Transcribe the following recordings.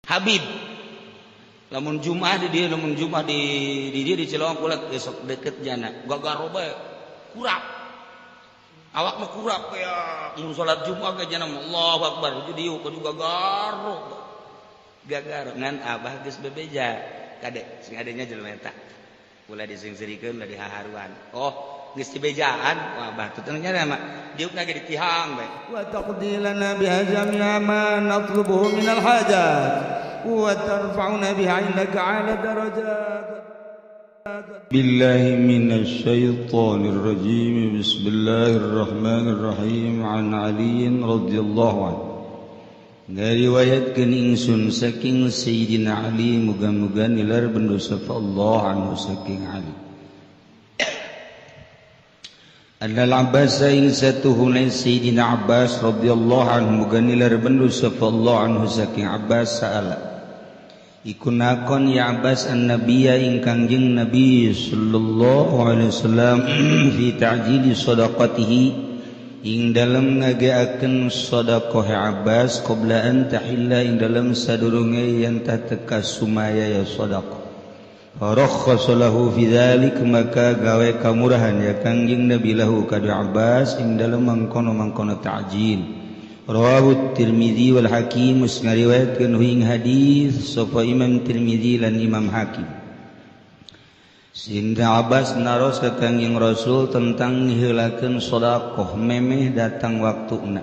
Habib lamun Jumat di dia, lamun Jumat di dia di Cilongok kula besok deket jana gagaro bae, kurap awak mah, kurap kayak mun salat Jumat ke jana, Allahu Akbar, jadi yuk juga gagaro gagaro. Ngan abah geus bebeja, kade sing adanya jelema eta ulah disingserikeun, ulah dihaharuan. Oh, geus dibejaan. Wah, abah tuh nya mah diukna ge di tihang bae. وتقضي لنا بها جميع ما نطلبه من الحاجات وترفعنا بها عندك على درجات. بالله من الشيطان الرجيم. بسم الله الرحمن الرحيم. عن علي رضي الله عنه، ngariwayatkeun ingsun saking Sayyidina Ali, muga-muga nilar bendo sapa Allah anhu saking Ali, Annal Abbas ing satuhuna Sayyidina Abbas radhiyallahu anhu, muga nilar bendo sapa Allah anhu saking Abbas, sa'ala iku nakon ya Abbas an nabiyya ing Kangjeng Nabi sallallahu alaihi wasallam, fi ta'jili sadaqatihi ing dalem ngageakeun sedekah Abbas, qabla an tahilla ing dalem sadurunge yen teka sumaya ya sedekah. Farakhkhasa lahu fi dzalik, maka gawe kamurahan ya Kangjeng Nabi lahu kadu Abbas ing dalem mangkono-mangkono ta'jil. Rawahu Tirmizi wal Hakim, ngariwayatkeun ing hadis sapa Imam Tirmizi lan Imam Hakim. Sayyidina Abbas naros ka Kangjeng Rasul tentang ngiheulakeun sedekah memeh datang waktuna.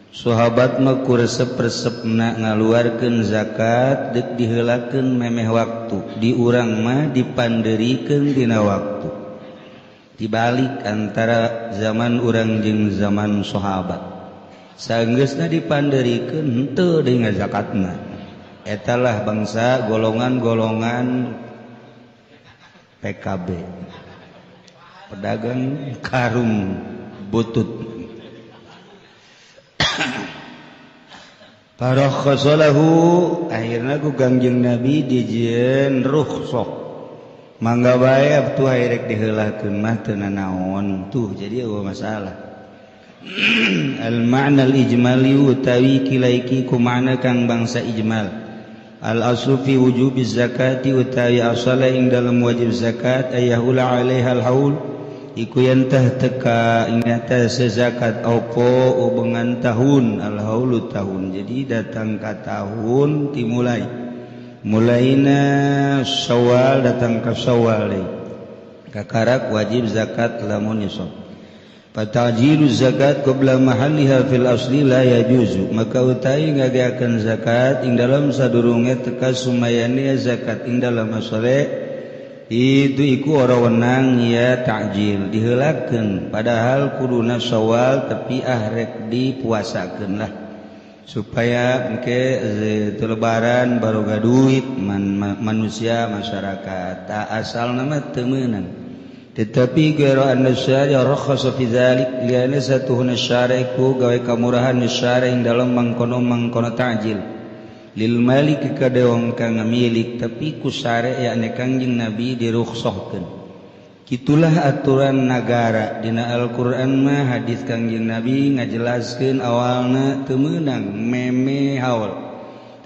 Sahabat mah ku resep-resepna ngaluarkeun zakat deuk diheulakeun memeh waktu. Di urang mah dipanderikeun dina waktu. Dibalik antara zaman urang jeung zaman sahabat. Sanggeusna dipanderikeun henteu deui ngazakatna. Etalah bangsa golongan-golongan PKB, pedagang karung butut. Farakhasalahu, akhirna ku Kangjeng Nabi dijieun rukhsah, mangga bae atuh rek diheulakeun mah teu nanaon. Tuh, jadi euweuh masalah. Al ma'na al ijmali utawi kilaiki ku makna kang bangsa ijmal. Al aslu fi wujubi zakati utawi asala ing dalem wajib zakat, ayahula alaiha al haul iku yantah teka ing atas zakat opo ubengan tahun. Al haulu tahun, jadi datang ka tahun dimulai mulaina Syawal, datang ka Syawal deui kakarak wajib zakat lamun nisab. Fatajilu zakat qabla mahalliha fil asli la yajuzu, maka utai ngageakeun zakat ing dalam sadurunge teka sumayane zakat ing dalam asale itu iku ora wenang ya ta'jil, diheulakeun. Padahal kuduna Syawal, tapi ah, rek dipuasakeun lah supaya engke itu lebaran baroga duit manusia masyarakat. Tak asal nama teu meunang, tetapi ghairu anna syari'a rakhasa fi dzalik liana satuhuna syari'ku gawe kamurahan syari' ing dalam mangkono-mangkono ta'jil lil malik ka wong kang ngamilik, tapi ku syari' yakni Kangjeng Nabi dirukhsahkeun. Kitulah aturan nagara. Dina Al-Qur'an mah, hadis Kangjeng Nabi ngajelaskeun awalna teu meunang meme haul,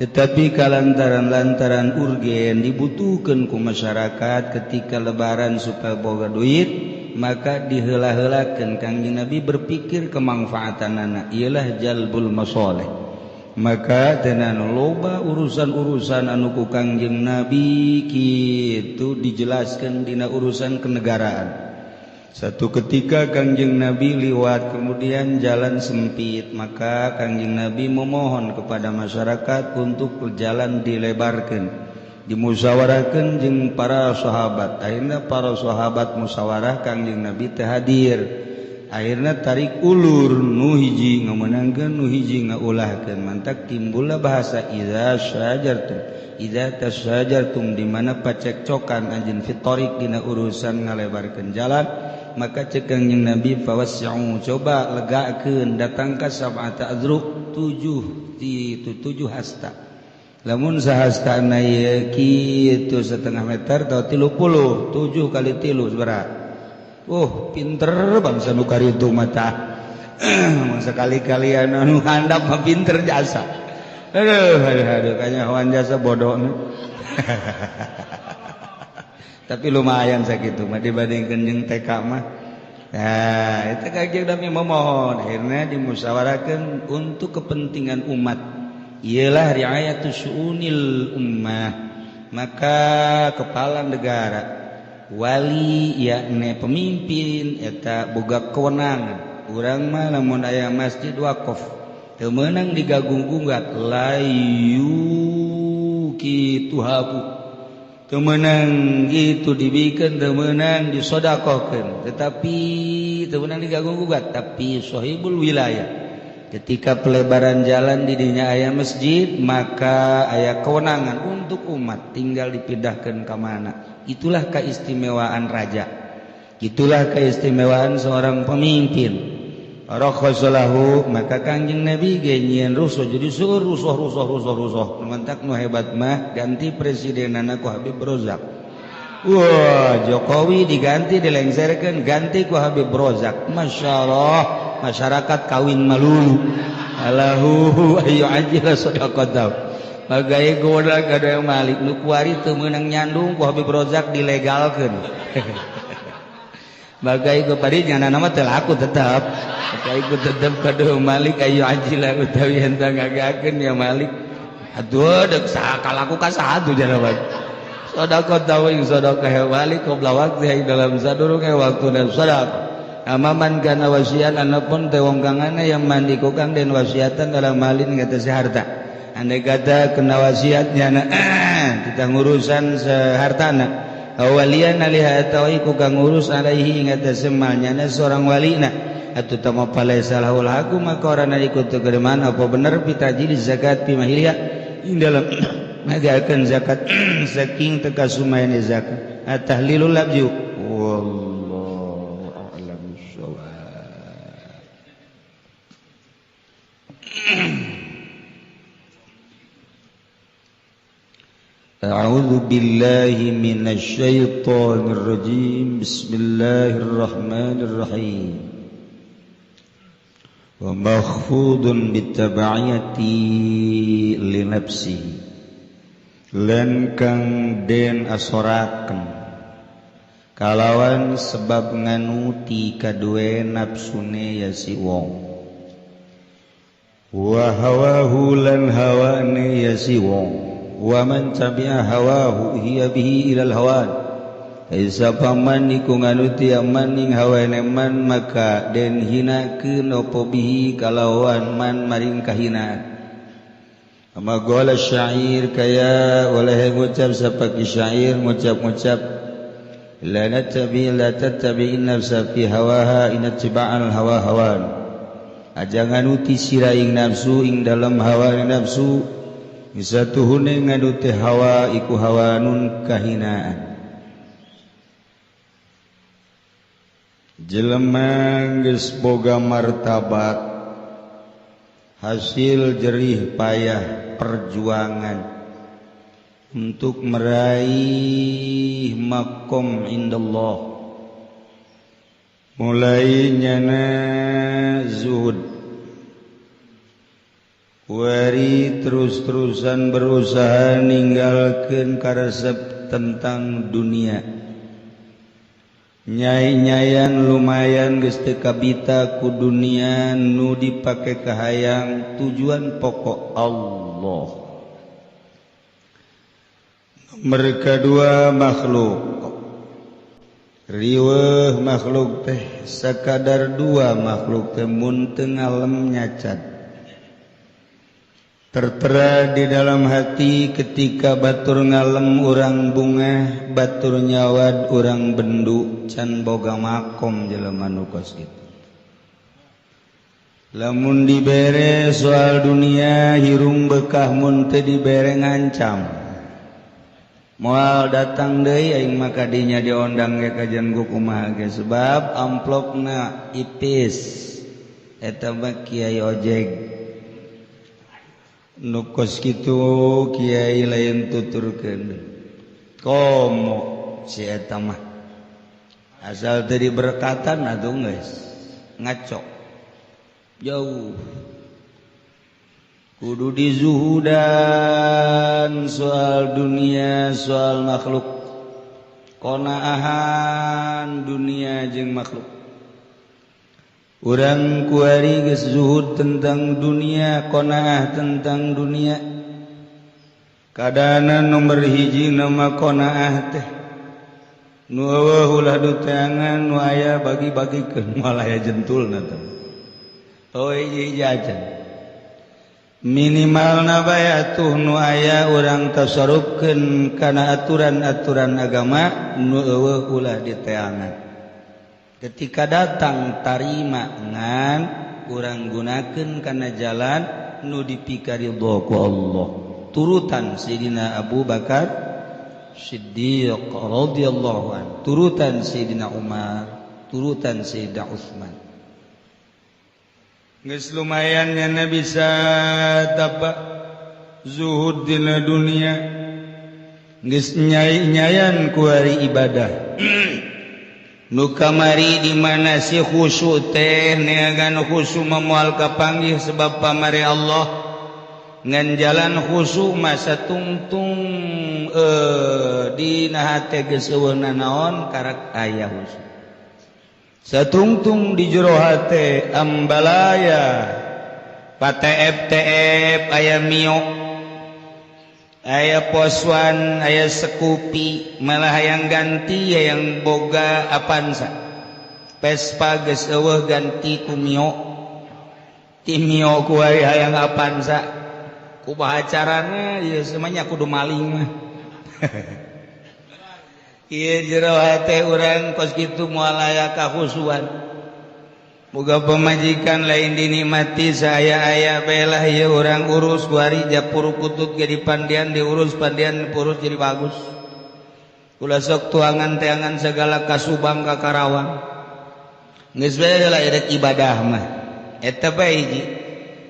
tetapi kalantaran-lantaran urgen dibutuhkan ku masyarakat ketika lebaran supaya boga duit, maka diheula-heulakeun. Kangjeng Nabi berpikir kemanfaatan anak ialah jalbul masoleh, maka tenan loba urusan-urusan anu ku Kangjeng Nabi kitu dijelaskan dina urusan kenegaraan. Satu ketika Kangjeng Nabi liwat, kemudian jalan sempit, maka Kangjeng Nabi memohon kepada masyarakat untuk jalan dilebarkan. Dimusyawarahkan jeung para sahabat. Akhirnya para sahabat musyawarah, Kangjeng Nabi teu hadir. Akhirnya tarik ulur, nu hiji ngamenangkeun, nu hiji ngaulahkeun, mantak timbullah bahasa idza syajartum, idza tasyajartum, di mana pacekcokan anjeun fit thoriq dina urusan ngalebarkeun jalan. Maka cek Kangjeng Nabi, fawassi'u, coba legakeun, datang ka sab'ata adzru, tujuh itu 7 hasta. Lamun sahasta ieu kitu setengah meter atau 30, 7 kali 3 sabaraha? Oh, pinter bangsa nu karitu mata. Sekali-kali anu handap mah pinter jasa. Aduh aduh aduh kanyahoan jasa bodoh. Tapi lumayan sakitu mah dibandingkeun jeung TK mah. Nah, itu Kangjeng Nabi memohon akhirnya dimusyawarahkan untuk kepentingan umat. Ialah riayatus syu'unil ummah. Maka kepala negara, wali yakni pemimpin eta boga kewenangan. Urang mah lamun aya masjid wakaf teu meunang digagung-gugat layu kitu habu. Teu meunang gitu dibikeun, teu meunang disodakohkeun, tetapi teu meunang digagung-gugat, tapi sahibul wilayah ketika pelebaran jalan di dinya aya masjid maka aya kewenangan untuk umat tinggal dipindahkan ke mana. Itulah keistimewaan raja, itulah keistimewaan seorang pemimpin. Rakhasalahu maka Kangjeng Nabi ge nyieun rusuh, jadi seueur rusuh rusuh rusuh rusuh. Mantak nu hebat mah ganti presidenana ku Habib Rozak. Wah, Jokowi diganti dilengserkeun ganti ku Habib Rozak. Masyaallah, masyarakat kawin malulu. Alahu ayu ajila sadaqatahu. Bagai goda kada yang malik nu kuari teu meunang nyandung ku Habib Rozak dilegalkeun. Bagai kepada nyana nama teu laku tetap. Bagai ku tetep kadu malik ayu ajila utawi henteu ngagakeun ya malik. Aduh deuk sakalaku ka saha tuh jaraban. Sedekah tawing sedekah malik qabla waqti dalam sadurunge waktuna sedekah. Amaman kana wasian anapun teh wong kang ana yang mandi ku kang den wasiatan dalam malin ngatasi harta. Andai kata kena wasiatnya na tentang urusan sehartana. Awalian alaiha atawa iku kang ngurus alaihi ngatasi malnya na seorang walina. Atuh tama palaisa lahul haku maka orana iku teu gedeman apa bener pitajil zakat pi mahilia ing dalam ngagakeun zakat saking teka sumayane zakat. At-tahlilul labju wallahu a'lam bissawab. A'udzu billahi minasy syaithanir rajim. Bismillahirrahmanirrahim. Wa makhfudun bitab'iyati li nafsihi. Lan kang den asoraken kalawan sebab nganuti kadue nafsune ya si wong. Wa hawahu lan hawane ya si wong. Wa man tabi'a hawahu hiya bihi ilal hawan. Sapa man iku nganuti man ing hawane man maka den hinakeun apa bihi kalawan man maring kahinaan. Ama gola syair kaya oleh ngucap sapa ki syair ngucap-ngucap la nattabi la tattabi nafsa fi hawaha inattiba'al hawa hawan. Aja nganuti sira ing nafsu ing dalam hawa nafsu bisa tuhune nganuti hawa iku hawanun kahinaan. Jelema geus boga martabat hasil jerih payah perjuangan untuk meraih makom indallah, mulai nyana zuhud wari terus-terusan berusaha ninggalkeun karesep tentang dunia. Nyai-nyayan lumayan geus teu kabita ku dunia nu dipake kahayang tujuan pokok Allah. Mereka dua makhluk riweuh makhluk teh sakadar dua makhluk teh mun teu ngalem nyacat. Tertera di dalam hati ketika batur ngalem urang bunga, batur nyawad urang bendu, can boga makom jelema nu kos kitu. Lamun dibere soal dunia hirung bekah mun teu dibere ngancam. Moal datang deui aing mah ka dinya diondang ge kajian ku kumaha ge sebab amplopna ipis. Eta mah kiai ojek. Nu kos kitu kiai lain tuturkeun komo si eta mah asal teu diberkatan atuh geus ngaco jauh. Kudu dizuhudan soal dunia, soal makhluk. Konaahan dunia jeung makhluk. Urang kuari geus zuhud tentang dunia, konaah tentang dunia. Kadana nomor hiji nama konaah teh. Nu eueuh ulah duteangan, nu aya bagi-bagikeun, moal aya jentulna teh. Oh hiji aja. Minimal nabaya tuh nu aya urang tasarufkeun kana aturan-aturan agama, nu eueuh ulah diteangan. Ketika datang tarima ngan urang gunakeun kana jalan nu dipikaridho ku Allah. Turutan Sayyidina Abu Bakar Siddiq radhiyallahu an, turutan Sayyidina Umar, turutan Sayyidina Utsman. Geus lumayan nyana bisa tapak zuhud dina dunia, geus nyai-nyayan ku hari ibadah. Nu kamari di mana si khusyuk teh neangan khusyuk moal kapanggih sebab pamari Allah. Ngan jalan khusyuk masa tungtung dina hate geus eueuh nanaon karak aya khusyuk. Satungtung di jero hate ambalaya PTF-TF aya Mio aya Poswan aya Scoopy malah hayang ganti hayang boga Avanza Vespa geus eueuh ganti ku Mio ti Mio ku hayang Avanza kumaha carana ieu semuanya kudu maling mah. Ieu jero hate urang kos kitu moal aya kahusuan. Boga pamajikan lain dinikmati saya-aya bae ieu urang urus kuari japur kutut jadi pandian diurus pandian purus jadi bagus. Ulah sok tuangan teangan segala ka Subang ka Karawang. Geus bae lah erek ibadah mah. Eta bae hiji.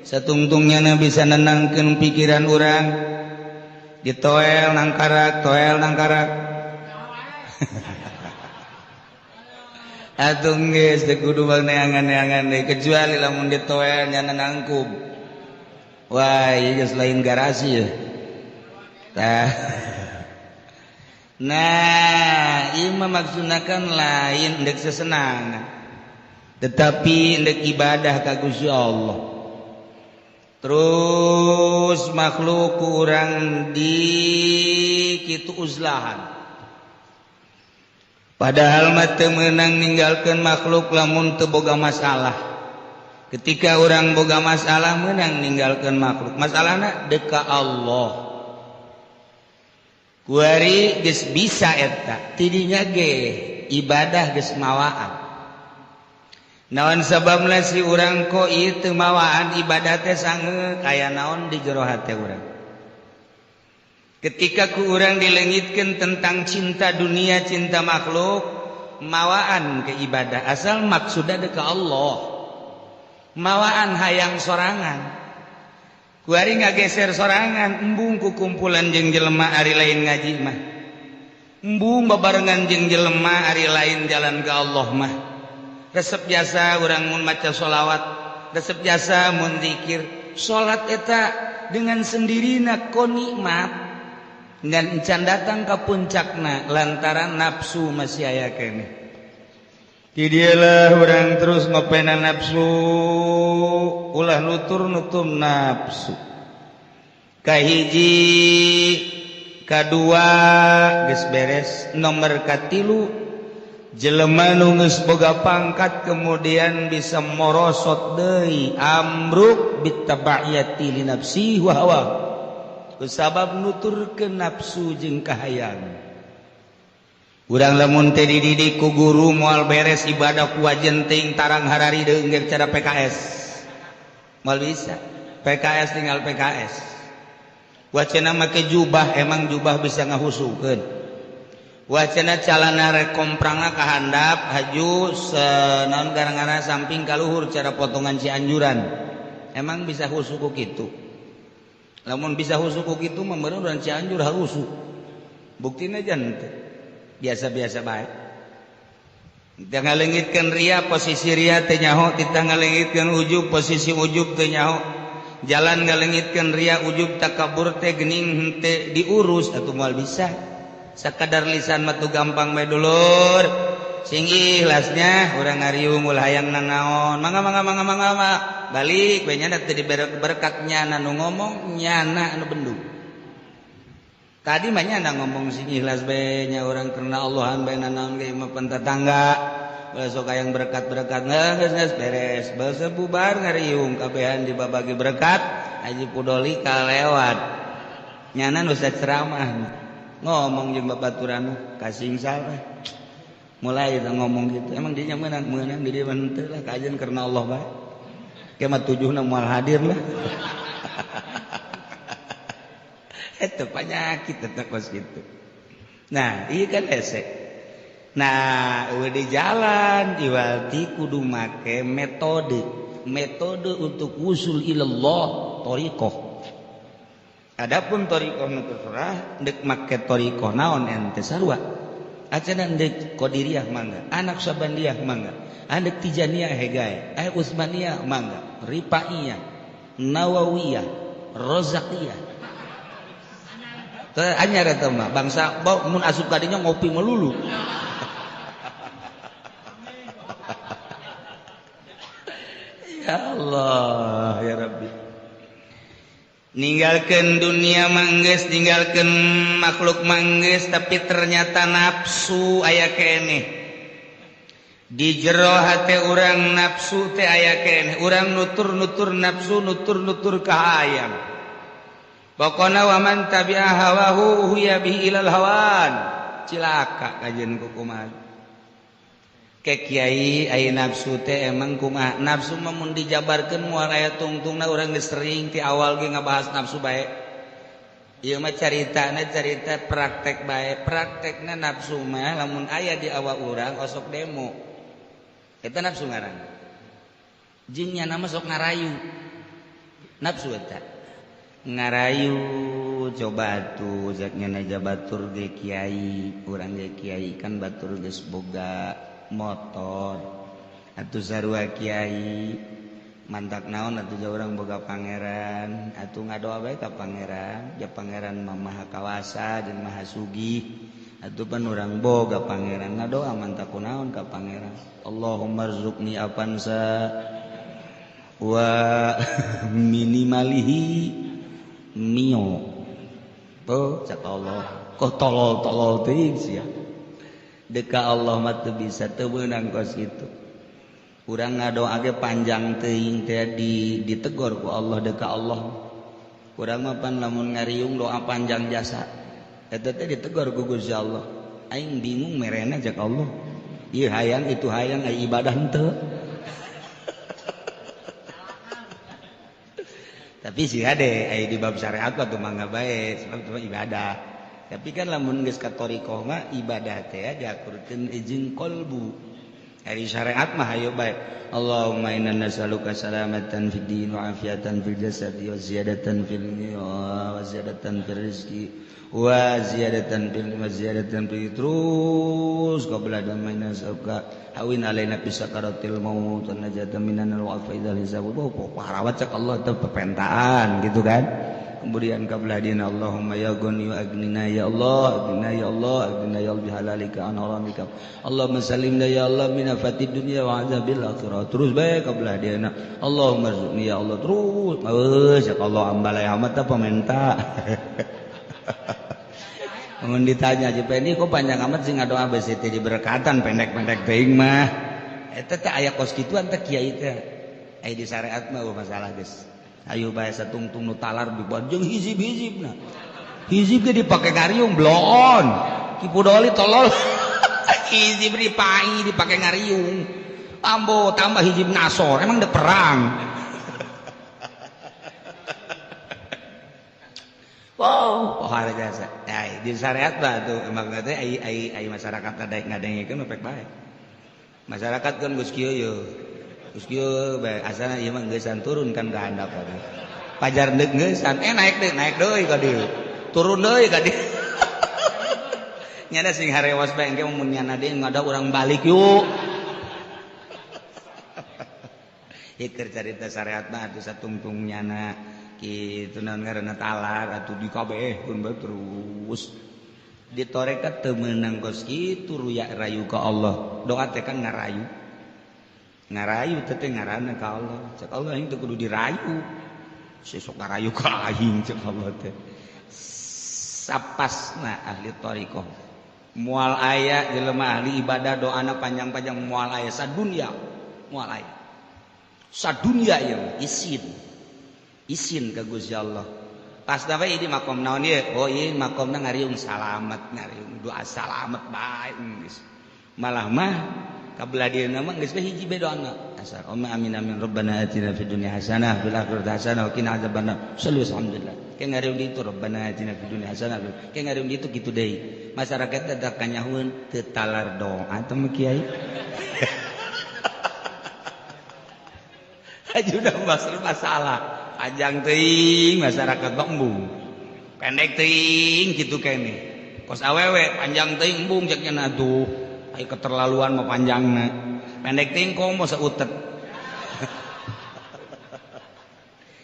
Satungtungnya bisa nenangkeun pikiran urang. Ditoel nangkarak, toel nangkarak. Atuh geus teu kudu neangan-neangan deui kecuali lamun ditoel nya nangkub. Wah, ieu geus lain garasi ya. Tah. Nah, ieu mah maksudna kan lain endek sesenangan. Tetapi endek ibadah ka Gusti Allah. Terus makhluk kurang di kitu uzlahan. Padahal mah teu meunang ninggalkeun makhluk lamun teu boga masalah. Ketika orang boga masalah meunang ninggalkeun makhluk. Masalahna deka Allah. Kuari geus bisa eta, tidinya ge ibadah geus mawaan. Naon sababna si urang kok ieu teu mawaan ibadah teh sangeuk aya naon di jero hate urang. Ketika ku urang dilengitkeun tentang cinta dunia, cinta makhluk, mawaan ke ibadah asal maksudna ka Allah. Mawaan hayang sorangan. Kuari ngageser sorangan, embung ku kumpulan jeung jelema ari lain ngaji mah. Embung babarengan jeung jelema ari lain jalan ke Allah mah. Resep jasa urang mun maca sholawat, resep jasa mun zikir. Salat eta dengan sendirina ko nikmat ngan encan datang ka puncakna lantaran nafsu masih aya keneh. Ti dieulah urang terus ngopena nafsu, ulah nutur-nutum nafsu. Kahiji, kadua geus beres, nomor katilu jelema nu geus boga pangkat kemudian bisa morosot deui amruk bitabaiyati li nafsi wa hawa. Kusabab nuturkeun nafsu jeung kahayang. Urang lamun teh dididik ku guru moal beres ibadah ku wajenting tarang harari deungeur cara PKS. Moal bisa. PKS tinggal PKS. Wacana make jubah emang jubah bisa ngahusukeun. Wacana calana rekomprangna ka handap haju naon gara-gara samping ka luhur cara potongan Cianjuran. Emang bisa husu ku kitu. Lamun bisa husu ku kitu mah meureun urang Cianjur harusu. Buktina jan biasa-biasa bae. Teu ngalengitkeun ria posisi ria teu nyaho, teu ngalengitkeun ujub posisi ujub teu nyaho. Jalan ngalengitkeun ria ujub takabur teh geuning henteu diurus atuh moal bisa. Sakadar lisan mah tuh gampang bae dulur. Sing ikhlasnya urang ngariung ulah hayang nanaon. Mangga mangga mangga mangga mangga. Balik we nya teu dibere berkat nyana nu ngomong nyana anu bendung. Tadi mah nyana ngomong sing ikhlas bae nya urang karena Allahan bae nanaon ge mah pan tetangga. Besok hayang berkat-berkat geus geus beres. Basa bubar ngariung kabehan dibabagi berkat Haji Pudoli kalewat. Nyana nu ceramah ngomong jeung babaturan kasing salah. Mulai ngomong gitu. Emang dia menang menang di dia henteu lah kajian karena Allah bae. Ke mah tujuhna moal hadir lah. Eta penyakit eta kos kitu. Nah, ieu kan hese. Nah, eueuh di jalan iwalti kudu make metode. Metode untuk wusul ilallah thariqah. Adapun thariqah nu terserah deuk make thariqah naon ente sarua. Acana deuk Qadiriyah mangga, anak Sabandiyah mangga, anak Tijaniyah hegae, aya Utsmaniyah mangga, Rifaiyah, Nawawiyah, Rozaqiyah. Teu anyar eta mah bangsa mun asup ka dinya ngopi melulu. Ya Allah ya Rabbi. Ninggalkeun dunia manggeus, ninggalkeun makhluk manggeus, tapi ternyata nafsu aya keneh. Di jero hate urang nafsu teh aya keneh, urang nutur-nutur nafsu, nutur-nutur kahayang. Pokona waman tabi'a hawahu huya bihi ilal hawan. Cilaka kajian ku kumaha. Ke kiai aya nafsu teh emang kumaha? Nafsu mah mun dijabarkeun moal aya tungtungna urang geus sering ti awal ge ngabahas nafsu bae. Ieu mah caritana carita praktek bae. Praktekna nafsu mah lamun aya di awak urang osok demo. Eta nafsu ngaranna. Jeung nyana mah sok ngarayu. Nafsu eta. Ngarayu coba tuh zat nyana batur ge kiai, urang ge kiai kan batur geus boga motor atuh sarua kiai mantak naon atuh urang boga pangeran atuh ngadoa bae ka pangeran ja pangeran mah maha kawasa jeung maha sugih atuh pan urang boga pangeran ngadoa mantak kunaon ka pangeran Allahumma rzuqni apansa wa minimalihi mio tuh cak Allah kok tolol-tolol teuing sia deka Allah mah teu bisa teu meunang kos kitu. Urang ngadoa ge panjang teuing teh ditegor ku Allah deka Allah. Urang mah pan lamun ngariung doa panjang jasa. Eta teh ditegor ku Gusti Allah. Aing bingung merena cek Allah. Ieu hayang itu hayang ai ibadah henteu. Tapi sih hade ai di bab syariat mah teu mangga bae sebab itu ibadah. Tapi kan lamun geus ka thariqah mah ibadah teh diakurkeun jeung qalbu. Ari syariat mah hayo bae. Allahumma inna nas'aluka salamatan fid din wa afiatan fil jasad wa ziyadatan fil wa ziyadatan fil rizqi wa ziyadatan fil wa ziyadatan fil terus qabla dan inna nas'aluka hawin alaina bi sakaratil maut wa najatan minan nar wa faidal hisab. Parawat cak Allah teh pepentaan gitu kan. Kemudian qabla dina Allahumma ya ghani wa aghnina ya Allah aghnina ya Allah aghnina ya Allah bihalalika an haramika Allahumma salimna ya Allah min afatid dunya wa azabil akhirah. Terus bae qabla dina Allahumma rzuqni ya Allah terus. Geus ya Allah ambalai amat teh pamenta. Mun ditanya Haji Pendi kok panjang amat sih ngadoa besi teh diberkatan pendek-pendek teuing mah. Eta teh aya kos kituan teh kiai teh. Aya di syariat mah masalah geus. Ayo bae satungtung nu talar dibuat jeung hizib-hizibna. Hizib ge dipake ngariung bloon. Ki Pudoli tolol. Hizib dipai dipake ngariung. Ambo tambah hizib nasor emang dek perang. Wow, pohara jasa. Ai di syariat mah tuh emang teh ai ai ai masyarakat ngadengekeun mah pek bae. Masyarakat kan geus kieu ye. Geus kieu bae asana ieu mah geusan turun kan ka handap tadi. Pajar deuk geusan naik deui ka dieu. Turun deui ka dieu. Nyana sing harewas bae engke mun nyana deui ngada urang balik yuk. Ieu keur carita syariat mah atuh satungtung nyana. Kitu naon ngaranna talar atuh dikabehkeun bae terus. Di tarekat teu meunang kos kitu ruya rayu ka Allah. Doa teh kan ngarayu. Ngarayu teh teh ngaranna ka Allah. Cek Allah aing teh kudu dirayu. Sesok ngarayu ka aing cek Allah teh. Sapasna ahli thariqah. Moal aya jelema ahli ibadah doana panjang-panjang moal aya sadunya. Moal aya. Sadunya ieu isin. Isin ka Gusti Allah. Pas dawe ini makom naon ieu? Oh ieu makomna ngariung salamet, ngariung doa salamet bae geus. Malah mah kabelah dieuna mah geus we hiji bae doana. Asal Allahumma amin amin rabbana atina fid dunya hasanah fil akhirati hasanah wa qina adzabannar. Sallu alhamdulillah. Ke ngariung ditu rabbana atina fid dunya hasanah. Ke ngariung ditu kitu deui. Masyarakat teh kanyahueun teu talar doa teh mah kiai. Ajudah masalah. Panjang teuing masyarakat embung. Pendek teuing kitu keneh. Kos awewe panjang teuing embung cek nya atuh. Ai keterlaluan mah panjangna. Pendek teuing komo sautet.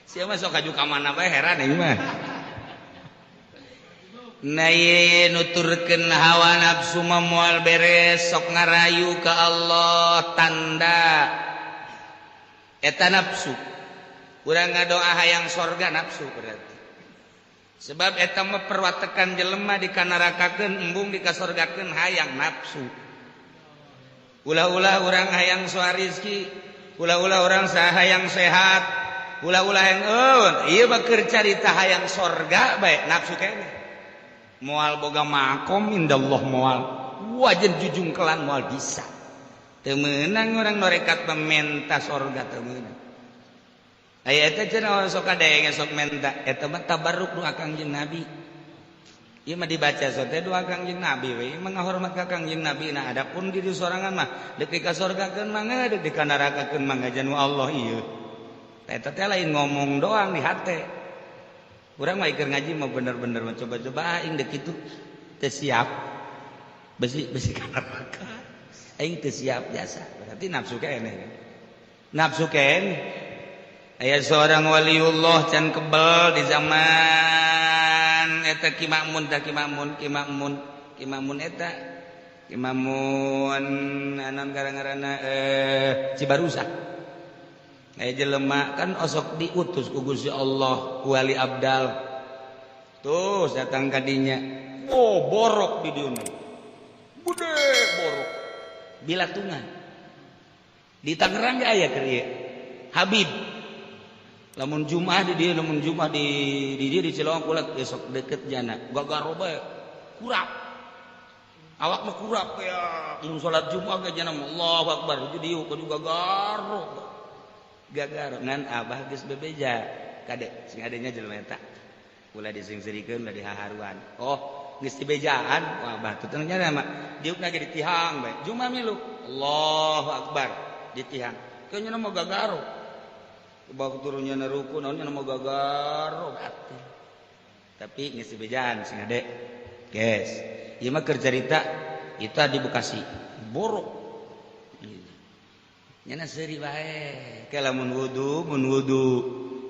Sia mah sok kaju ka mana bae heran ieu mah. Nah ieu nuturkeun hawa nafsu mah moal beres sok ngarayu ka Allah tanda eta nafsu. Urang ngadoa hayang sorga nafsu berarti. Sebab eta mah perwatekan jelema dikanarakakeun embung dikasorgakeun hayang nafsu. Ulah-ulah urang hayang soal rizki, ulah-ulah urang hayang sehat, ulah-ulah hayang eueun, ieu mah keur carita hayang sorga bae nafsu keneh. Moal boga makom indallah moal, wajan jujungkelan moal bisa. Teu meunang urang norekat menta sorga teu meunang. Aya eta cenah sok kadenge sok menta eta mah tabarruk doa Kangjeng Nabi. Ieu mah dibaca sok teh doa Kangjeng Nabi we mah ngahormat ka Kangjeng Nabi. Nah adapun diri sorangan mah deuk dikasorgakeun mangga deuk dikanarakakeun mangga janu Allah ieu. Eta teh lain ngomong doang di hate. Urang mah keur ngaji mah bener-bener mencoba-coba aing deuk kitu teu siap. Besi-besi ka neraka. Aing teu siap jasa. Berarti nafsu keneh. Nafsu keneh. Aya seorang waliullah can kebel di zaman eta Ki Makmun tah Ki Makmun Ki Makmun Ki Makmun eta Ki Makmun anon gara-garana Cibarusah. Aya jelema kan osok diutus ku Gusti Allah wali abdal. Tuh datang ka dinya. Oh borok di dieu. Bude borok. Bilatungan. Di Tangerang ge aya keur ieu. Habib. Lamun Jumat di dieu, lamun Jumat di dieu di Cilongok ulah besok deket jana. Gagaro bae kurap. Awak mah kurap ya. Mun salat Jumat ge jana Allahu Akbar di dieu kudu gagaro. Gagaro ngan abah geus bebeja. Kade sing adenya jelema eta. Ulah disingserikeun ulah dihaharuan. Oh, geus dibejaan. Wah, abah teh nya mah diukna ge di tihang bae. Jumat milu Allahu Akbar di tihang. Kayaknya mah gagaro. Bawa turunnya ruku naonnya nama gagaro hati. Tapi ngisi bejaan sing ade. Guys, ieu mah keur carita eta di Bekasi. Borok. Nyana seuri bae. Ke lamun wudu, mun wudu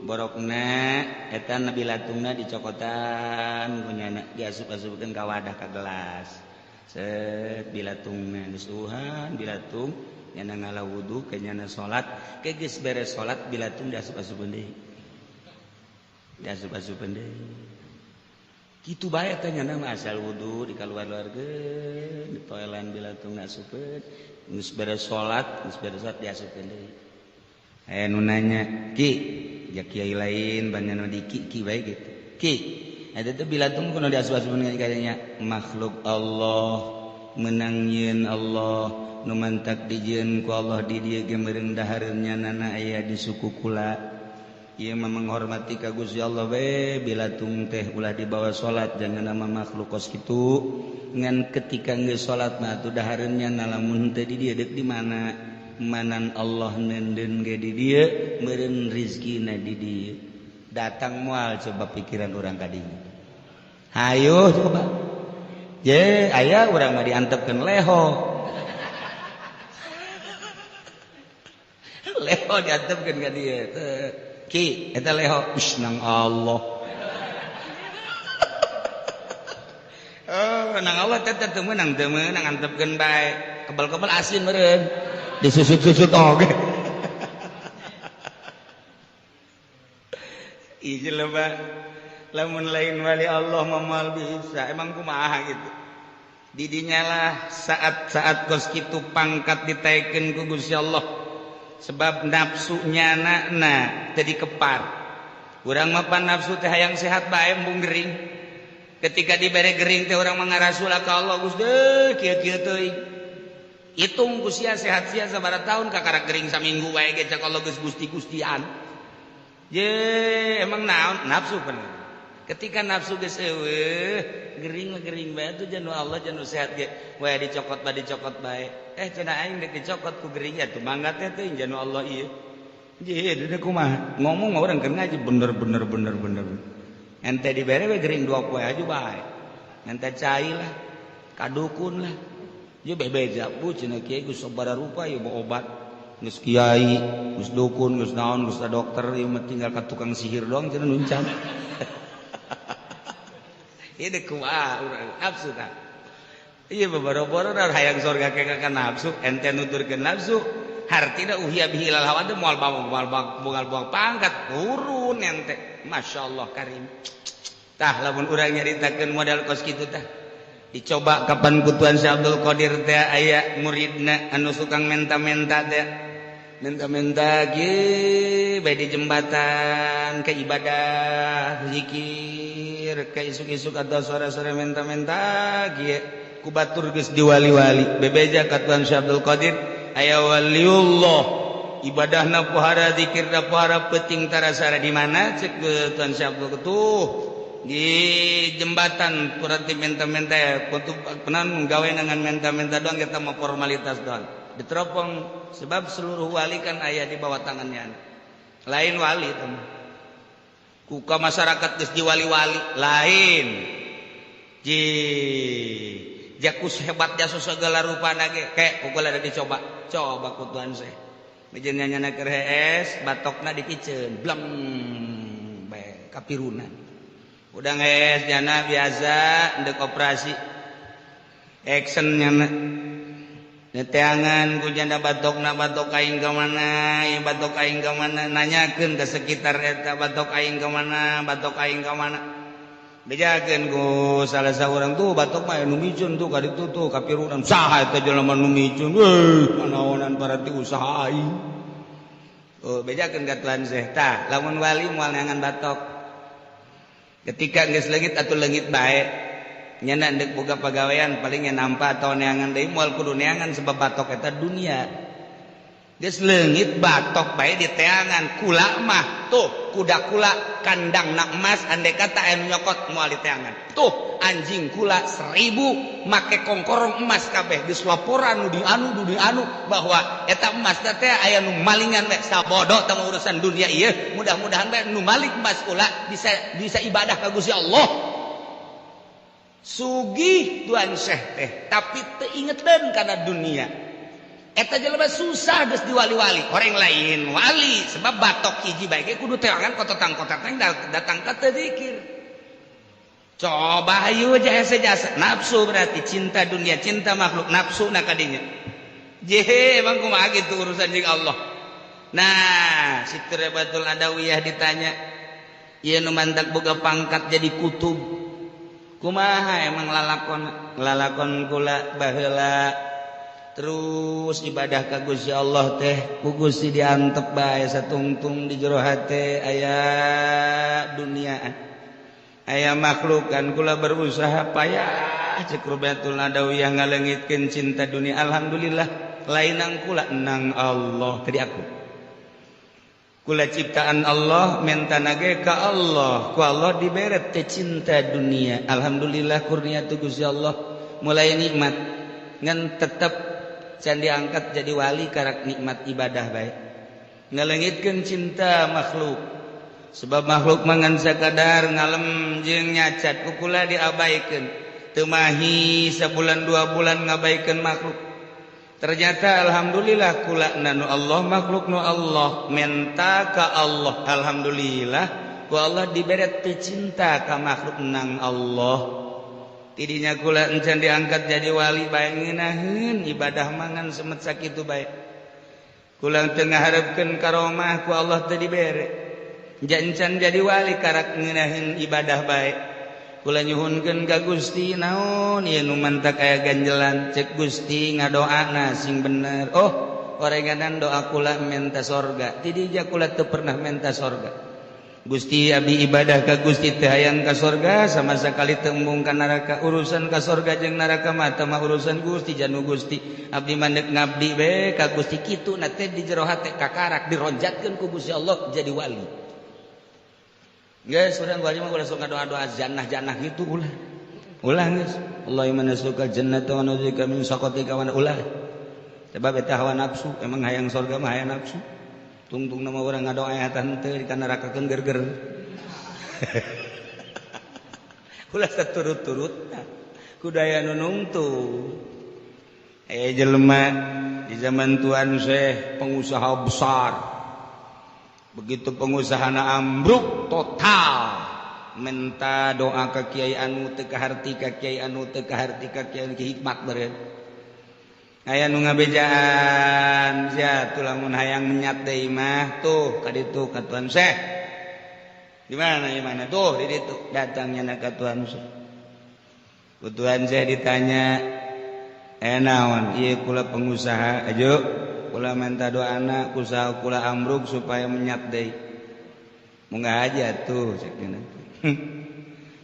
borokna eta nabi latungna dicokotan ku nyana diasup-asupkeun ka wadah ka gelas. Set bilatungna geus uhan bilatung nyana ngala wudu ke nyana salat ke geus beres salat bilatung diasup-asupeun deui diasup-asupeun deui kitu bae teh nyana mah asal wudu dikaluar-luarkeun ditoelan bilatung asupeun geus beres salat diasupkeun deui. Aya nu nanya ki ja kiai lain banyak nu di ki ki bae kitu ki eta teh bilatung kudu diasup-asupeun kayanya makhluk Allah menang nyieun Allah nu mantak dijieun ku Allah di dieu ge meureun dahareun nyanana aya di suku kula. Ieu mah menghormati ka Gusti Allah we bilatung teh ulah dibawa salat jangan nama makhluk kos kitu ngan ketika geus salat mah atuh dahareun nyana lamun teu di dieu deuk di mana manan Allah neundeun ge di dieu meureun rizkina di dieu datang moal coba pikiran urang ka dinya. Hayo coba je aya urang mah diantepkeun leho. Leho diantepkeun ka dieu. Ki eta leho ish nang Allah. Oh nang Allah teh teu meunang teu meunang antepkeun bae. Kebal-kebal asin meureun. Disusut-susut oge. Ih jelema lamun lain wali Allah moal bisa. Emang kumaha gitu. Didinya lah saat-saat kos kitu pangkat ditaikeun ku Gusti Allah. Sebab nafsunya na tadi kepar. Urang mah pan nafsu teh hayang sehat bae embung gering. Ketika dibere gering teh urang mah ngarasula ka Allah Gusti kieu-kieu teuing. Hitung ku sia sehat sia sabaraha tahun kakara gering saminggu wae ge cak Allah geus gusti-gustian. Ye emang naon nafsu bener. Ketika nafsu geus eueuh gering gering bae tuh janu Allah janu sehat ge wae dicokot bae dicokot bae. Cenah aing dek dicokot ku gering atuh mangga teh teuing janu Allah ieu. Ye deui kumaha ngomong mah urang keur ngaji bener bener bener bener. Ente dibere we gering dua poe aja bae. Ente cai lah, kadukun lah. Ye bebeja bu cenah kiai geus sabaraha rupa ieu obat. Geus kiai, geus dukun, geus naon, geus dokter ieu mah tinggal ka tukang sihir doang cenah nuncan. Ieu deuk kumaha urang nafsu tah. Iya boro-boro hayang sorga ke ka nafsu, ente nuturkeun nafsu, hartina uhya bihi ilal hawa teh moal buang pangkat turun ente. Masyaallah karim. Tah lamun urang nyaritakeun modal kos kitu tah. Dicoba kapan ku Tuan Syekh Abdul Qadir teh aya muridna anu sukang menta-menta teh. Menta-menta ge bae di jembatan ke ibadah, zikir, ke isuk-isuk atau sore-sore menta-menta ge. Ku batur geus diwali-wali bebeja ka Tuan Syekh Abdul Qadir aya waliullah ibadahna pohara zikirna pohara peuting tarasara di mana cek Tuan Syekh Abdul tuh di jembatan kurang menta-menta kutu penan gawe dengan menta-menta doang kita mau formalitas doang diteropong sebab seluruh wali kan aya di bawah tangannya lain wali teman kuka masyarakat geus diwali-wali lain ji jakus hebat jasa segala rupa nage kayak pukul ada dicoba coba ku Tuhan saya mijeun nyana keur hees batokna dipiceun bleng bae kapirunan udah ngees nyana biasa ndek operasi action nyana neteangan ku janda batokna batok aing ka mana ieu batok aing ka mana nanyakeun ka sekitar eta batok aing ka mana batok aing ka mana bejakeun ku salah saurang tuh batok mah nu micun tuh ka ditu tuh kapirunan saha eta jelema nu micun euy manaonan parati usaha aing oh bejakeun ka Tuhan Syekh tah lamun wali moal neangan batok ketika geus leungit atuh leungit bae nyana deuk boga pagawean paling nya nampa atau neangan deui moal kudu neangan sebab batok eta dunia geus leungit batok bae di teangan kula mah tuh kuda kula kandang nak emas andai kata aya nu nyokot moal di teangan tuh anjing kula 1000 make kongkorong emas kabeh geus laporan nu di anu nu di anu bahwa eta emas teh aya nu malingan we sabodo teh urusan dunia ieu mudah-mudahan bae nu malik emas kula bisa bisa ibadah ka Gusti Allah sugih Tuan Syekh teh tapi teu ingeteun kana dunia eta jelema susah geus diwali-wali orang lain wali sebab batok hiji bae ge kudu teangan kototang-kototang datang ka teu zikir coba hayu jasa jasa nafsu berarti cinta dunia cinta makhluk nafsu na kadinya jehe emang kumaha gitu urusan jeung Allah. Nah Siti Rabiatul Adawiyah ditanya ieu nu mantak boga pangkat jadi kutub kumaha emang lalakon lalakon kula baheula terus ibadah ka Gusti Allah teh ku Gusti diantep bae satungtung di jero hate aya dunia aya makhluk kan kula berusaha payah cek Rabiatul Adawiyah ngaleungitkeun cinta dunia alhamdulillah lainang kula nang Allah tadi aku kula ciptaan Allah mentana ge ka Allah ku Allah dibere teh cinta dunia alhamdulillah kurnia tu Gusti Allah mulai nikmat ngan tetep can diangkat jadi wali karak nikmat ibadah bae ngaleungitkeun cinta makhluk sebab makhluk mangan sakadar ngalem jeung nyacat ku kula diabaikeun teu mahi sabulan dua bulan ngabaikeun makhluk Ternyata alhamdulillah kula nu Allah, makhluk nu Allah, menta ka Allah, alhamdulillah ku Allah dibere teu cinta ka makhluk nang Allah. Tidinya kula encan diangkat jadi wali bae, ngeunaheun ibadah mangan semet sakitu bae. Kula teu ngaharepkeun karomah, ku Allah teu dibere. Encan jadi wali karak ngeunaheun ibadah bae. Kula nyuhunkeun ka Gusti, naon ieu nu mantak aya ganjelan? Cek Gusti, ngadoana sing bener. Oh, orenganan doa kula menta sorga. Tidinya kula teu pernah menta sorga. Gusti, abdi ibadah ka Gusti teu hayang ka sorga sama sekali, teu embung ka neraka. Urusan ka sorga jeung neraka mah mah urusan Gusti, janu Gusti. Abdi mah ndek ngabdi be ka Gusti. Kitu na teh di jero hate, kakarak dironjatkeun ku Gusti Allah jadi wali. Geus, urang wali mah ulah sok ngadoa-doa jannah-jannah gitu, ulah. Ulah geus. Allahumma nas'aluka jannata wa na'udzubika min sakhatika wa ulah. Sebab eta hawa nafsu, emang hayang sorga mah hayang nafsu. Tungtung nama urang ngadoa eta henteu di nerakakeun gerger. Ulah saturut-turut. Kudaya nu nungtung. Eh, jelema di zaman Tuan Syekh pengusaha besar. Begitu pengusaha ambruk total, minta doa ke kiai anu teu kaharti, ka kiai anu teu kaharti, ka kiai anu hikmat beureun. Aya nu ngabejaan sia tuh, lamun hayang menyat deui mah tuh ka ditu ka Tuan Syekh. Di mana, di mana tuh? Di ditu. Datangnya na ka Tuan Syekh. Ku Tuan Syekh ditanya, "Eh, naon ieu?" "Kula pengusaha, ayo kula minta doa anak usaha kula ambruk supaya menyat deui." "Munggah aja tuh," cek.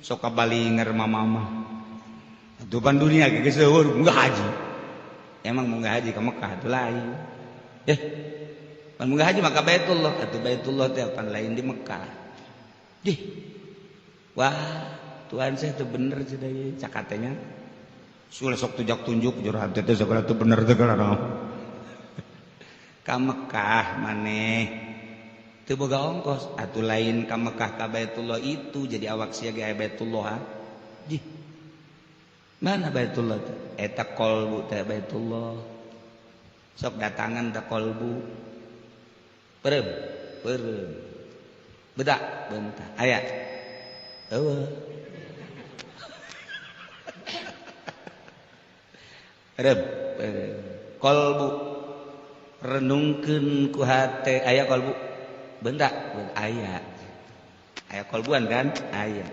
Sok kabalinger mama mah atuh, pan dunia ge geus euweuh, munggah haji. Emang munggah haji ke Mekah tuh lain? Eh, pan munggah haji maka Baitullah atuh. Baitullah teh pan lain di Mekah. Dih, wah, Tuhan saya tuh bener sudah cakatnya. Sudah sok tunjuk tunjuk jero hate teh segala tuh bener teh kana. Ka Mekah maneh teu boga ongkos atuh, lain ka Mekah, ka Baitullah itu. Jadi awak sia ge aya Baitullah. Jih, mana Baitullah teh? Eta kolbu teh Baitullah. Sok datangan teh kolbu. Perem perem, bedak bentar aya eueuh. Perem perem kolbu, renungkeun ku hate. Aya kolbu bentak aya, aya kolbuan kan aya.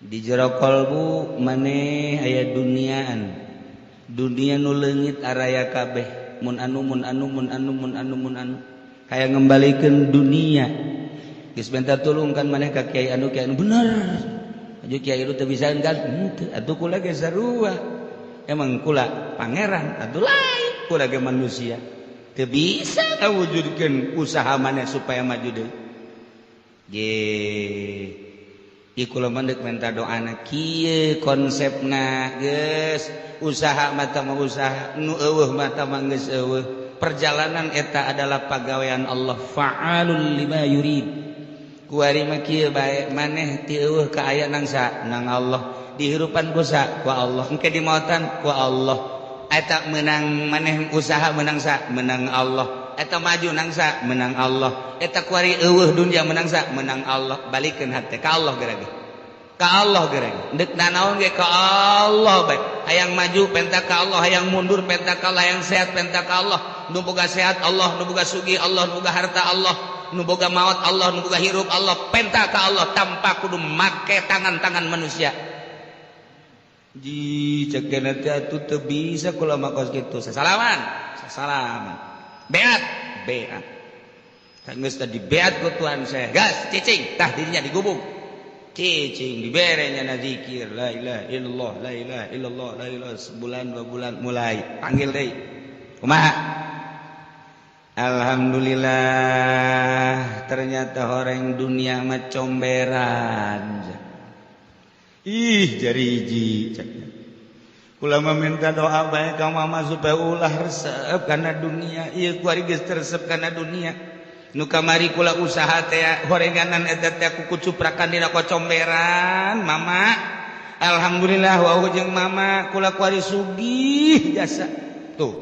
Di jero kolbu maneh aya duniaan, dunia nu leungit araya kabeh, mun anu, mun anu, mun anu, mun anu, mun anu, hayang ngembalikeun dunia. Geus minta tulung kan maneh ka kiai anu, kiai anu bener aju, kiai itu teu bisa kan henteu atuh. Kula ge sarua, emang kula pangeran atuh? Lain, kula ge manusia. Teu bisa ngawujudkeun usaha maneh supaya maju deui. Ye, ieu kula mah deuk minta doana kieu konsepna. Geus, usaha mata mah usaha, nu eueuh mata mah geus eueuh. Perjalanan eta adalah pagawean Allah, fa'alul lima yurid. Kuari mah kieu bae, maneh ti eueuh ka aya nang sa nang Allah, dihirupan ku sa ku Allah, engke dimautan ku Allah. Eta menang maneh usaha menang sa menang Allah. Eta maju nangsa menang Allah. Eta kuari eueuh dunia menang sa menang Allah. Balikeun hate ka Allah gerage, ka Allah gerage. Deuk nanaon ge ka Allah bae. Hayang maju penta ka Allah, hayang mundur penta ka Allah, hayang sehat penta ka Allah. Nu boga sehat Allah, nu boga sugih Allah, nu boga harta Allah, nu boga maot Allah, nu boga hirup Allah. Penta ka Allah tanpa kudu make tangan-tangan manusia. Ji, cek teh atuh teu bisa kula mah kos kitu. Sasalaman, sasalaman. Beat, beat. Geus tadi beat ku Tuhan saya. Gas, cicing, tah dirinya digubung. Cicing dibere nya zikir la ilaha illallah, la ilaha illallah, la ilaha. Sebulan 2 bulan mulai panggil deui. Kumaha? Alhamdulillah, ternyata orang dunia mah comberan. Ih, jariji kula meminta doa bae ka mama supaya ulah resep karena dunia. Ieu kuari geus resep karena dunia. Nu kamari kula usaha teh horenganan eta teh ku kucuprakan dina kocomberan mama. Alhamdulillah wau jeung mama kula kuari sugih jasa tuh.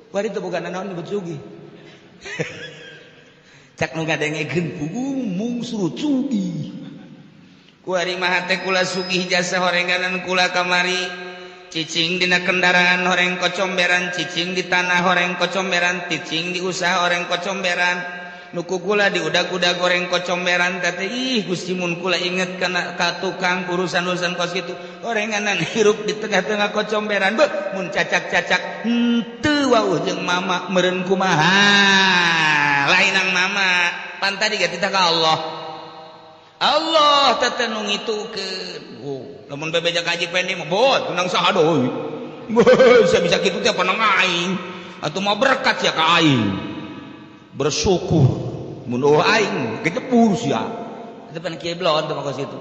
Kuari teu boga nanaon nyebut sugih. Cak nu ngadengekeun pugu mungsur sugih. Kuari mah teh kula sugih jasa horenganan kula kamari. Cicing dina kendaraan horeng kocomberan, cicing di tanah horeng kocomberan, cicing di usaha horeng kocomberan, nuku kula di udag-udag goreng kocomberan. Teh ih Gusti mun kula inget kana ka tukang urusan-urusan kos kitu horenganan hirup di tengah-tengah kocomberan beuh mun cacak-cacak henteu wauh jeung mama meureun kumaha lainang mama pan tadi ge titah ka Allah. Allah teh nu ngitukeun. Oh, lamun bebeja ka Haji Pendi mah bot menang saha deui. Bisa bisa kitu teh panang aing. Atuh mah berkat sia ka aing. Bersyukur mun eueuh aing kejepur sia. Itu pan kieu blon teh mah kos kitu.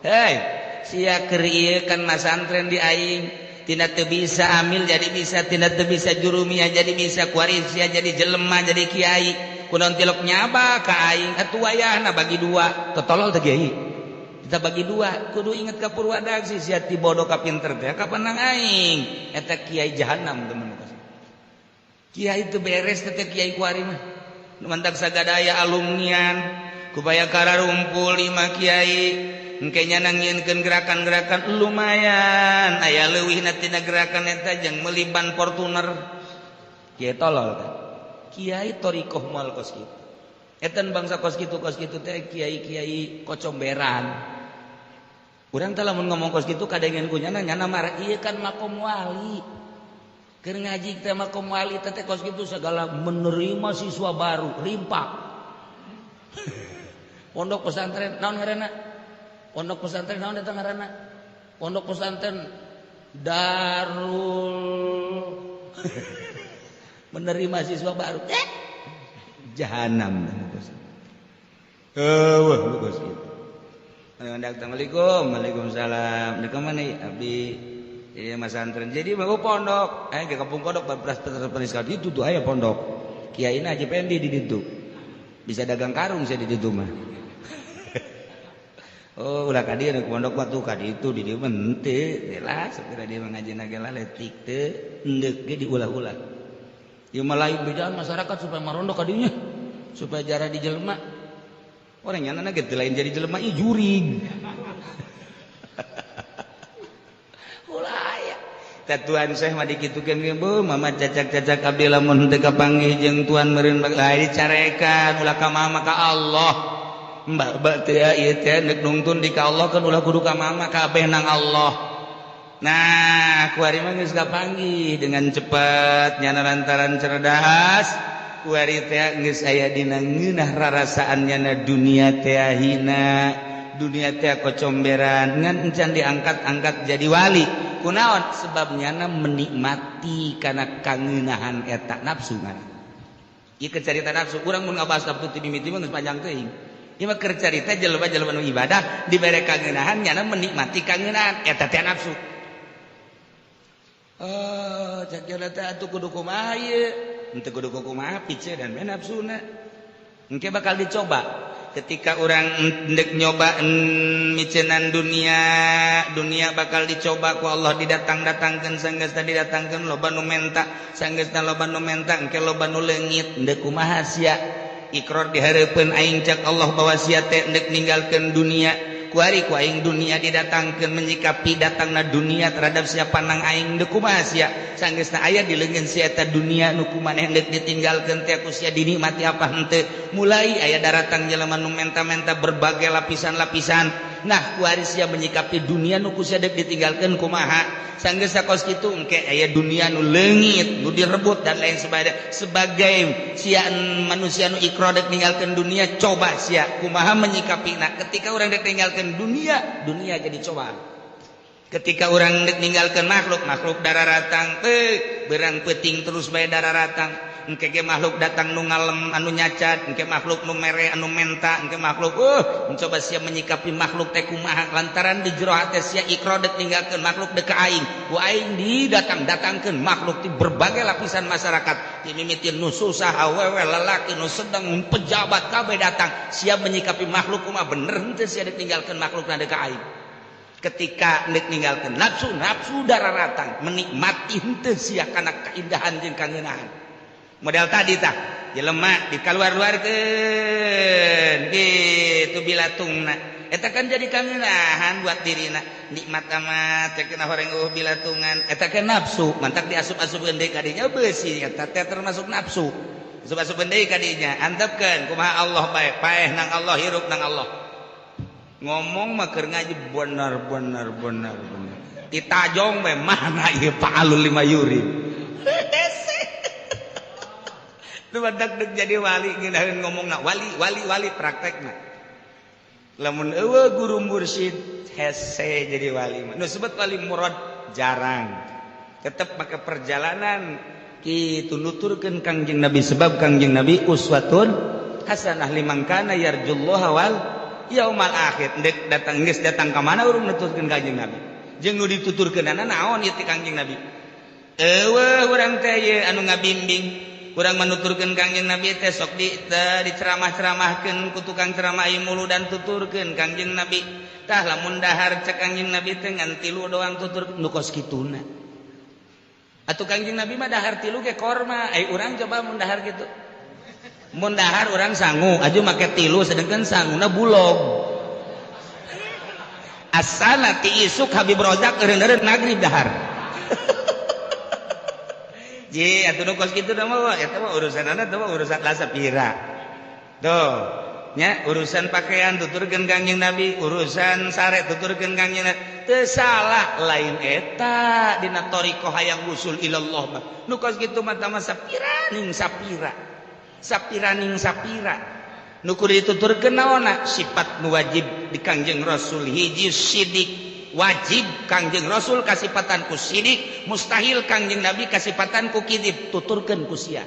Hei, sia keur ieu kan masantren di aing. Tina teu bisa amil jadi bisa, tina teu bisa jurumiyah jadi bisa, kuari sia jadi jelema jadi kiai. Kunaon tilok nyaba ka aing atuh wayahna bagi dua. Totolol teh kiai. Kita bagi dua, kudu inget ka Purwadaksi sia ti bodoh ka pinter teh kapan aing. Eta kiai jahanam teman kos. Kiai teu beres teh kiai kuari mah. Nu mantak sagadaya alumnian kupaya kararumpul lima kiai engke nya nangieunkeun gerakan-gerakan lumayan aya leuwihna tina gerakan eta jeung meuli ban Fortuner. Kiai tolol teh. Kiai thoriqoh moal kos kitu. Etan bangsa kos kitu teh kiai-kiai kocomberan. Urang teh lamun ngomong kos kitu kadengen ku nyana nyana marah ieu kan makom wali. Keur ngaji teh makom wali teh kos kitu segala menerima siswa baru rimpak. Pondok pesantren naon ngaranna? Pondok pesantren naon eta ngaranna? Pondok pesantren Darul menerima siswa baru. Jahanam eueuh kos kitu. Assalamualaikum, waalaikumsalam. Di mana abdi? Iya masantren. Jadi mau pondok. Ke kampung kodok beras peris kali itu tuh aya pondok. Kiai Haji Pendi di ditu. Bisa dagang karung saya di ditu mah. Oh, ulah ka dieu ke pondok mah tuh ka ditu di dieu mah henteu. Lah sapira dia mangajina ge lah letik teu endek ge diulah-ulah. Ieu mah lain bejaan masyarakat supaya marondok ka dinya. Supaya jarah di jelema. Orang nyana ge teu lain jadi jelema ieu jurig. Ulah aya. Tah tuan Syekh mah dikitukeun ge beuh mama cacak-cacak abdi lamun teu kapanggih jeung tuan meureun lain dicarekan ulah ka mama ka Allah. Mbak mbak teh ieu teh neuk nungtun di ka Allah kan ulah kudu ka mama kabeh nang Allah. Nah, kuari mah geus kapanggih dengan cepat nyana lantaran cerdas. Kuari teh geus aya dina ngeunah rarasaan nyana dunia teh hina, dunia teh kocomberan ngan encan diangkat-angkat jadi wali. Kunaon? Sebab nyana menikmati kana kangeunahan eta nafsu ngaran. Ieu carita nafsu urang mun ngabahas nafsu ti mimiti mah geus panjang teuing. Ieu mah keur carita jelema-jelema nu ibadah dibere kangeunahan nyana menikmati kangeunahan eta teh nafsu. Oh, cak jalan teh atuh kudu kumaha ieu? Henteu kudu kumaha pice dan we nafsuna. Engke bakal dicoba ketika urang endek nyoba micenan dunia, dunia bakal dicoba ku Allah didatang-datangkeun sanggeusna didatangkeun loba nu menta, sanggeusna loba nu menta engke loba nu leungit endek kumaha sia? Ikrar dihareupeun aing cak Allah bahwa sia teh endek ninggalkeun dunia. Kuari ku aing dunia didatangkeun menyikapi datangna dunia terhadap siapa nang aing deuk kumaha sia sanggeusna aya di leungeun sia eta dunia nu kumaneh deuk ditinggalkeun teh ku sia dinikmati apa henteu mulai aya daratang jelema nu menta-menta berbagai lapisan-lapisan. Nah kuari sia menyikapi dunia nu ku sia deuk ditinggalkeun kumaha sanggeusna kos kitu engke aya dunia nu leungit nu direbut dan lain sebagainya. Sebagai sia manusia nu ikrar deuk ninggalkeun dunia coba sia kumaha menyikapina ketika urang deuk ninggalkeun dunia, dunia jadi cobaan. Ketika urang deuk ninggalkeun makhluk, makhluk dararatang berang peuting terus bae dararatang. Engke ge makhluk datang nu ngalem anu nyacat, engke makhluk nu mere anu menta, engke makhluk mencoba sia menyikapi makhluk teh kumaha lantaran di jero hate sia ikrar deuk ninggalkeun makhluk deuk ka aing. Ku aing didatang-datangkeun makhluk di berbagai lapisan masyarakat, ti mimiti nu susah awewe lalaki nu sedang pejabat kabeh datang. Sia menyikapi makhluk kumaha bener henteu sia deuk ninggalkeun makhluk deuk ka aing. Ketika deuk ninggalkeun nafsu, nafsu dararatang menikmati henteu sia kana kaindahan jeung kangeunahan. Model tadi tah jelema dikaluar-luarkeun kitu bilatungna. Eta kan jadi kangenahan buat dirina. Nikmat amat teh kena horeng eueuh bilatungan. Eta kan nafsu, mantak diasup-asupkeun deui ka dinya beusi eta teh termasuk nafsu. Asup-asupkeun deui ka dinya, antepkeun kumaha Allah bae, paeh nang Allah, hirup nang Allah. Ngomong mah keur ngaji bener bener bener bener. Ditajong bae mana ieu fa'alul lima yurid. Hese. Nu badak deuk jadi wali ngeunaheun ngomongna wali wali wali praktekna. Lamun eueuh guru mursyid hese jadi wali mah. Nu sebut wali murad jarang. Tetep make perjalanan kitu nuturkeun Kangjeng Nabi sebab Kangjeng Nabi uswatun hasanah liman kana yarjullaha wal yaumal akhir. Ndek datang geus datang ka mana urang nuturkeun Kangjeng Nabi. Jeung nu dituturkeunana naon ieu ti Kangjeng Nabi. Eueuh urang teh ieu anu ngabimbing. Kurang menuturkan Kangjeng Nabi teh sok di diceramah-ceramahkeun ku tukang ceramah ieu mulu dan tuturkeun Kangjeng Nabi. Tah lamun dahar cek Kangjeng Nabi teh ngan tilu doang tutur nu kos kituna. Atuh Kangjeng Nabi mah dahar tilu ge korma. Ai urang coba mun dahar kitu. Mun dahar urang sangu aju make tilu sedengkeun sanguna bulog. Asana ti isuk Habib Rozak eureun-eureun magrib dahar. Ji, atuh nu kos kitu da mah eta mah urusanana teh mah urusan lasapira. Tuh, nya urusan pakaian tuturkeun Kangjeng Nabi, urusan sare tuturkeun Kangjeng Nabi. Teu salah lain eta dina thariqah hayang wusul ilallah mah. Nu kos kitu mah tah mah sapiraning sapira. Sapiraning sapira. Nu kudu dituturkeun naonna? Sifat nu wajib di Kangjeng Rasul hiji sidik. Wajib Kangjeng Rasul kasipatan ku sidik, mustahil Kangjeng Nabi kasipatan ku kidib, tuturkeun ku sia.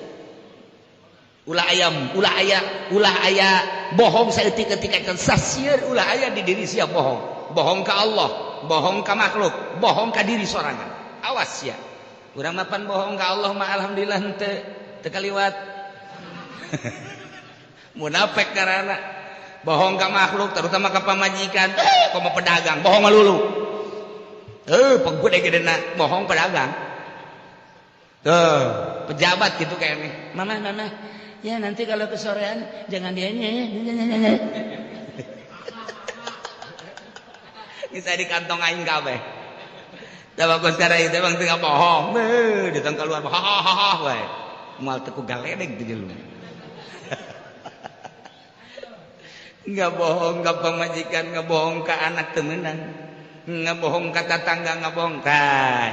Ulah ayam, ulah aya, ulah aya bohong saeutik-eutik kan sasieun ulah aya di diri sia bohong. Bohong ka Allah, bohong ka makhluk, bohong ka diri sorangan. Awas sia. Urang mah pan bohong ka Allah mah alhamdulillah henteu teu kaliwat. Munafik karana. Bohong ka makhluk terutama ka pamajikan, komo pedagang, bohong melulu. Pegude gedena bohong pedagang. Tuh, pejabat gitu kayaknya. Mama, mama, ya nanti kalau kesorean jangan dia ini. Bisa di kantong aing kabeh. Da bagus cara itu bang tengah bohong. Beuh, datang keluar hahaha wae. Moal teu ku galedeg teh jelema. Nggak bohong ka pamajikan, nggak bohong ka anak temenan, nggak bohong ka tatangga, nggak bohong ka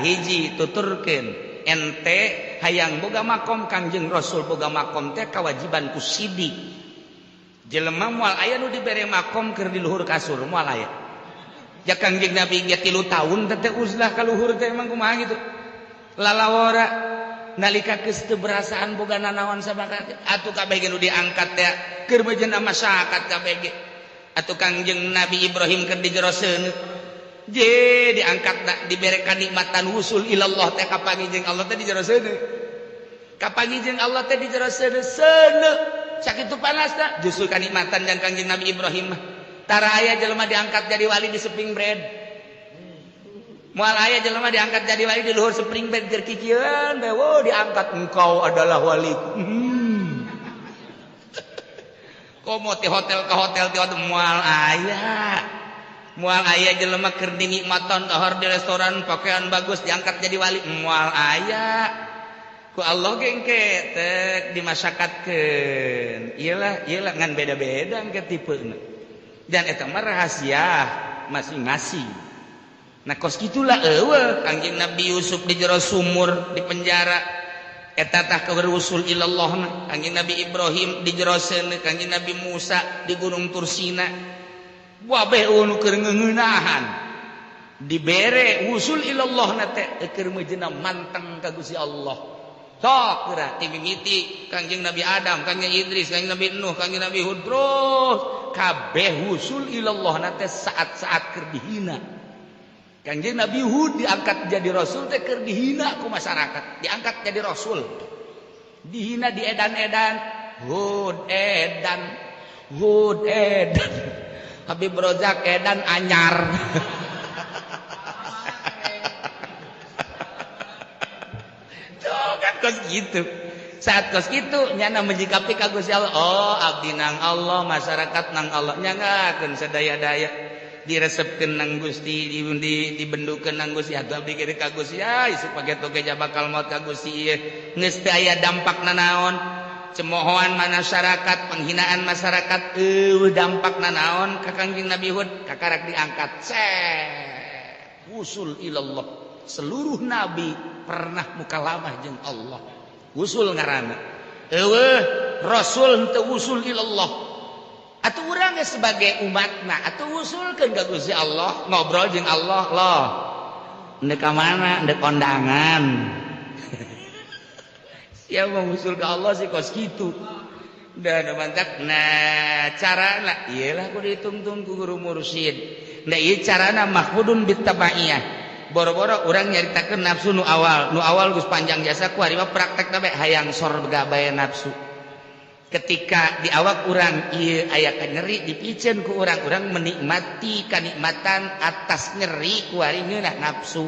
hiji tuturkeun ente hayang boga makom Kangjeng Rasul boga makom teh kewajiban ku sidik. Jelema moal aya nu dibere makom keur di luhur kasur moal aya. Ja Kangjeng Nabi ge 3 tahun teh uzlah ka luhur teh emang kumaha gitu. Lalawora nalika geus teu berasaan boga nanaon sabaka atuh kabeh ge nu diangkat teh keur meujeuh masyarakat kabeh ge. Atuh Kangjeng Nabi Ibrahim keur di jero seuneu je diangkat da dibere kanikmatan wusul ilallah teh kapanggih jeung Allah teh di jero seuneu. Kapanggih jeung Allah teh di jero seuneu seuneu sakitu panasna justru kanikmatan jeung Kangjeng Nabi Ibrahim mah. Tara aya jelema diangkat jadi wali di spring bread. Moal aya jelema diangkat jadi wali di luhur spring bed keur kikieuan bae wo diangkat engkau adalah waliku. Komo ti hotel ke hotel ti hotel moal aya. Moal aya jelema keur dinikmatan dahar di restoran pakaian bagus diangkat jadi wali moal aya. Ku Allah ge engke tek dimasakatkeun. Iyalah iyalah ngan beda-beda engke tipena. Dan eta mah rahasia masing-masing. Nah kos gitulah eueuh Kangjeng Nabi Yusuf di jero sumur di penjara eta tah keberusul ilallah. Kangjeng Nabi Ibrahim di jero seuneu, Kangjeng Nabi Musa di Gunung Tursina. Wabeh nu keur ngeuneunahan dibere wusul ilallah na teh keur meujeuhna manteng ka Gusti Allah. Sok geura ti mimiti Kangjeng Nabi Adam, Kangjeng Idris, Kangjeng Nabi Nuh, Kangjeng Nabi Hud terus kabeh wusul ilallah na teh saat-saat keur dihina. Kangjeng Nabi Hud diangkat jadi rasul teh keur dihina ku masyarakat, diangkat jadi rasul. Dihina di edan-edan, Hud edan, Hud edan. Habib Rozak edan anyar. Tuh kan kos gitu. Saat kos kitu nyana menyikapi ka Gusti Allah, oh abdi nang Allah, masyarakat nang Allah, nyanggakeun sadaya-daya diresepkeun nang Gusti, dibendukeun nang Gusti, atuh abdi ge ka Gusti, ya isuk paget oge bakal maot ka Gusti ieu. Geus teu aya dampak nanaon, cemoohan masyarakat, penghinaan masyarakat, eueuh dampak nanaon ka Kangjeng Nabi Hud, kakarak diangkat. Set wusul ilallah. Seluruh nabi pernah mukalamah jeung Allah. Wusul ngaranna. Eueuh rasul henteu wusul ilallah. Atuh urang ge sebagai umatna atuh wusulkeun ka Gusti Allah, ngobrol jeung Allah loh. Ndek ka mana? Ndek kondangan. Siapa mau wusul ke Allah sih kos kitu. Dan mantap. Nah, carana iyalah kudu ditungtung ku guru mursyid. Nah, ieu carana mahmudun bitabaiyah. Boro-boro urang nyaritakeun nafsu nu awal, nu awal geus panjang jasa ku hari mah praktek bae hayang sorga bae nafsu. Ketika di awak urang ieu aya nyeri dipiceun ku urang, urang menikmati kanikmatan atas nyeri ku hari ngeunah nafsu.